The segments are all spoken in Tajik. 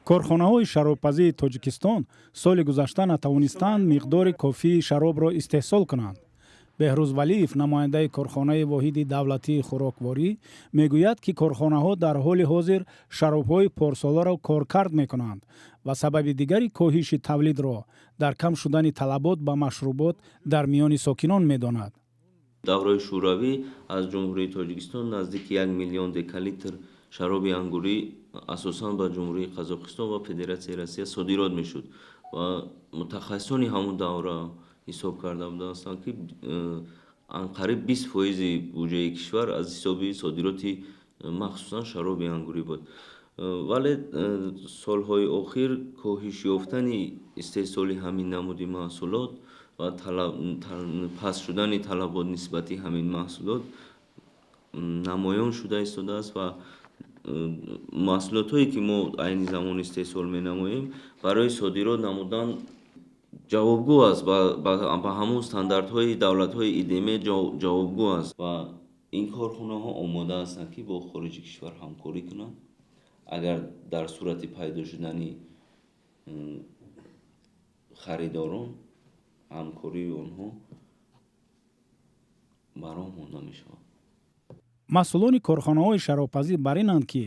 Корхонаҳои шаробпазии Тоҷикистон соли гузашта натавонистанд миқдори кофии шаробро истеҳсол кунанд. Беҳрӯз Валиев, намояндаи корхонаи воҳиди давлатии хӯрокворӣ, мегӯяд, ки корхонаҳо дар ҳоли ҳозир шаробҳои порсоларо коркард мекунанд ва сабаби дигари коҳиши тавлидро дар кам шудани талабот ба машрубот дар миёни сокинон медонад. Давраи Шӯравӣ аз Ҷумҳурии Тоҷикистон наздики 1 миллион декалитр шароби ангурӣ асосан ба Ҷумҳурии Қазоқистон ва Федератсияи Россия содирот мешуд ва мутахассисони ҳамон давра ҳисоб карда буданд, ки анқариб 20 фоизи буҷаи кишвар аз ҳисоби содироти махсусан шароби ангурӣ буд. Вале солҳои охир коҳиш ёфтани истеҳсоли ҳамин намуди маҳсулот ва паст шудани талабот нисбати ҳамин маҳсулот намоён шуда истодааст ва маҳсулотҳое, ки мо айни замон истеҳсол менамоем, барои содирот намудан ҷавобгӯ аст, ба ҳамон стандартҳои давлатҳои ИДМ ҷавобгӯ аст ва ин корхонаҳо омода ҳастанд, ки бо хориҷи кишвар ҳамкорӣ кунанд, агар дар сурати пайдо шудани харидорон ҳамкории онҳо ба роҳ монда мешавад. Масъулони корхонаҳои шаробпазӣ бар инанд, ки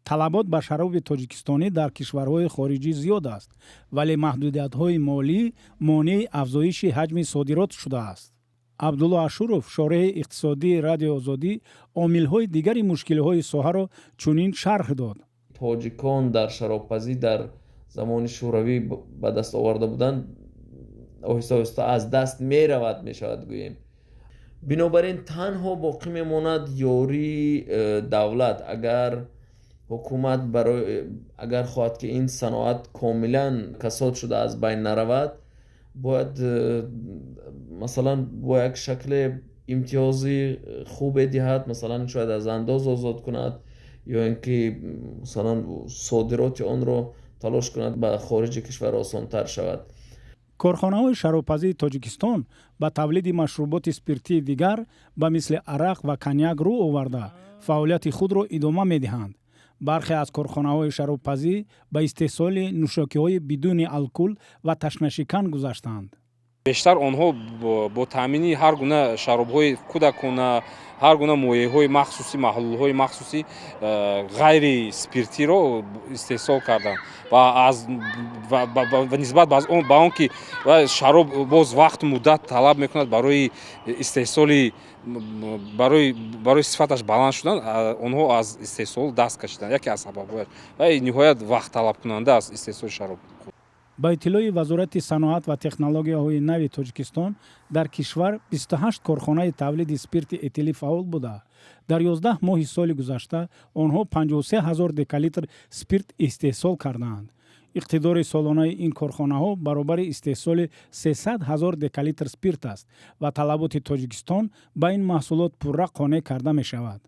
талабот ба шароби тоҷикистонӣ дар кишварҳои хориҷӣ зиёд аст, вале маҳдудиятҳои молӣ монеи афзоиши ҳаҷми содирот шудааст. Абдулло Ашуров, шореҳи иқтисодии Радиои Озодӣ, омилҳои дигари мушкилиҳои соҳаро чунин шарҳ дод. Тоҷикон дар шаробпазӣ дар замони Шӯравӣ ба даст оварда буданд, оҳиста оҳиста аз даст меравад, мешавад гӯем. Бинобар ин танҳо боқӣ мемонад ёрии давлат. Агар ҳукумат барои, агар хоҳад, ки ин саноат комилан касод шуда аз байн наравад, бояд масалан бо як шакле имтиёзи хубе диҳад, масалан шояд аз андоз озод кунад ё ин ки масалан содироти онро талош кунад, ба хориҷи кишвар осонтар шавад. Корхонаҳои шаробпазии Тоҷикистон ба тавлиди машруботи спиртии дигар, ба мисли арақ ва коньяк, рӯ оварда, фаъолияти худро идома медиҳанд. Бархе аз корхонаҳои шаробпазӣ ба истеҳсоли нӯшокиҳои бидуни алкул ва ташнашикан гузаштанд. Бештар онҳо бо таъмини ҳар гуна шаробҳои кӯдакона, ҳар гуна моеъҳои махсусӣ, маҳлулҳои махсуси ғайри спиртиро истеҳсол карданд ва нисбат ба он ки шароб боз вақту муддат талаб мекунад барои истеҳсоли, барои сифаташ баланд шудан, онҳо аз истеҳсол даст кашиданд. Яке аз сабабҳояш ва ниҳоят вақтталабкунанда аст истеҳсоли шароб. Ба иттилои Вазорати саноат ва технологияҳои нави Тоҷикистон, дар кишвар 28 корхонаи тавлиди спирти этилӣ фаъол буда, дар 11 моҳи соли гузашта онҳо 53 ҳазор декалитр спирт истеҳсол кардаанд. Иқтидори солонаи ин корхонаҳо баробари истеҳсоли 300 ҳазор декалитр спирт аст ва талаботи Тоҷикистон ба ин маҳсулот пурра қонеъ карда мешавад.